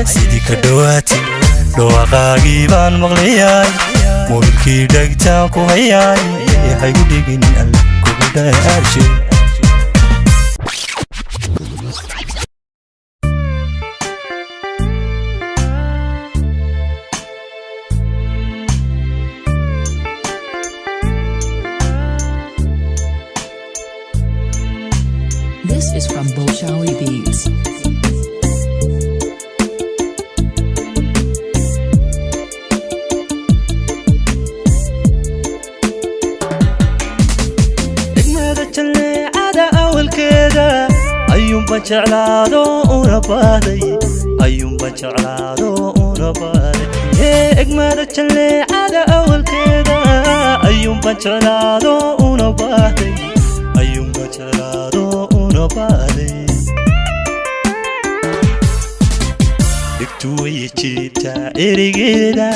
Sidii ka dhowaatay dhawaaqaagii baan maqlayaay, moobilkii dhegtaan ku hayaay. Haygu dhigin, alle kugu dhaarshe. This is from Bolshawi Beats. Degmada jalleecada awalkeeda ayuunba jeclaado una baahday, ayuunba jeclaado una baahday. Ee egmada jalleecada awalkeeda ayuunba jeclaado una baahday, ayuunba jeclaado una baahday. Dhigtu way jiibtaa erigeeda,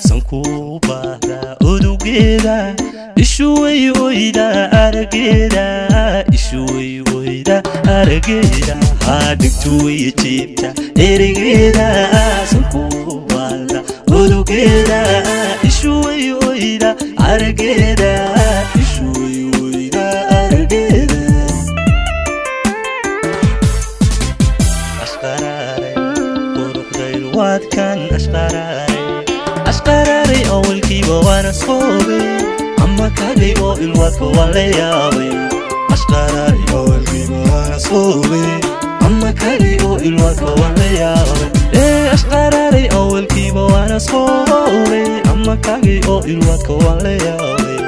sankuu baahdaa udugeeda, ishu way oydaa arageeda, ishu way oydaa arageeda. Haa, dhigtu way jiibtaa erigeeda, sankuu baahdaa udugeeda, ishu way oydaa arageeda, ishu way oydaa arageeda. Ashqaraaray quruxdayl waadkan, ashqaraaray, ashqaraaray, awalkiiba waan asqoobay, ama kagay oo ilwaadka waan la yaabay. Ashqaraaray, awalkiiba waan asqoobay, ama kagay oo ilwaadka waan la yaabay. Ee ashqaraaray, awalkiiba waan asqoobay, ama kagay oo ilwaadka waan la yaabay.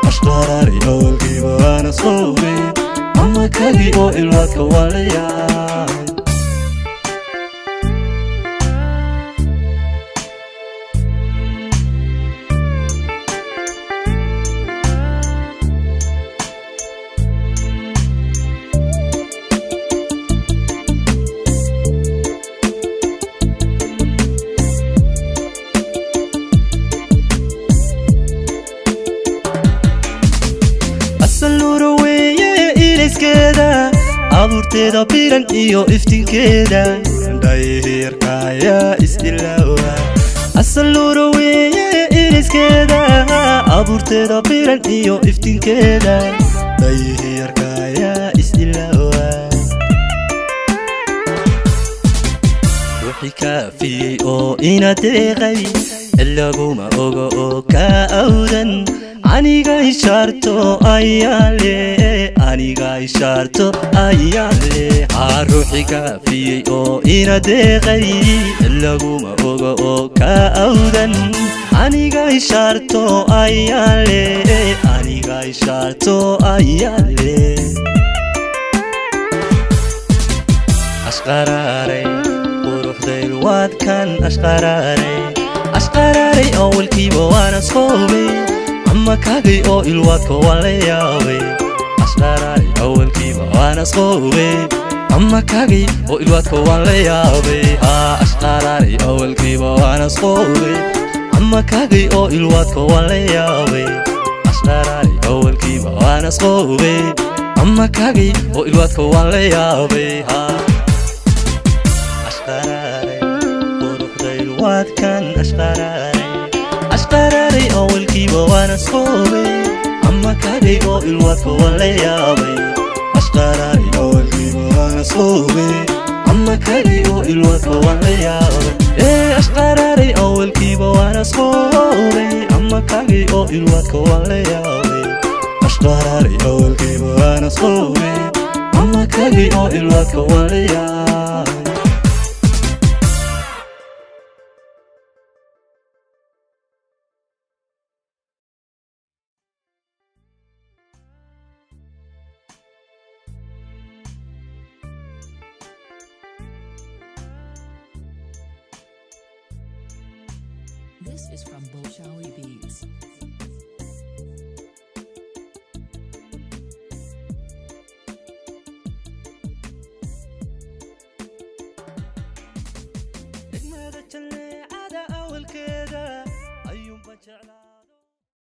Ashqaraaray, awalkiiba waan asqoobay, ama kagay oo ilwaadka waan la yaabay. Asaluura weeye ilayskeeda, abuurteeda biran iyo iftiinkeeda, dhayhiirkaya isdilaawa. Asaluura weeye ilayskeeda, abuurteeda biran iyo iftiinkeeda, dhayhiirkaya isdilaawa. Ruuxii kaafiyey oo ina deeqay cilaguma oga oo kaa awdan. Aniga ishaarto ayaale, aniga ishaarto ayaale. Haa, ruuxii kaafiyey oo ina deeqay cilaguma oga oo kaa awdan. Aniga ishaarto ayaale, aniga ishaarto ayaale. Ashqaraaray quruxdayl waadkan, ashqaraaray, ashqaraaray, awalkiiba waan asqoobay, ama kagay oo ilwaadka waan la yaabay. Ashqaraaray, awalkiiba waan asqoobay, ama kagay oo ilwaadka waan la yaabay. Haa, ashqaraaray, awalkiiba waan asqoobay, ama kagay oo ilwaadka waan la yaabay. Ashqaraaray, awalkiiba waan asqoobay, ama kagay oo ilwaadka waan la yaabay. Haa, ashqaraaray quruxdayl waadkan, ashqaraaray, ashqaraaray, awalkiiba waan asqoobay, ama kagay oo ilwaadka waan la yaabay. Ashqaraaray, awalkiiba waan asqoobay, ama kagay oo ilwaadka waan la yaabay. Ee ashqaraaray, awalkiiba waan asqoobay, ama kagay oo ilwaadka waan la yaabay. Ashqaraaray, awalkiiba waan asqoobay, ama kagay oo ilwaadka waan la yaabay. This is from Bolshawi Beats.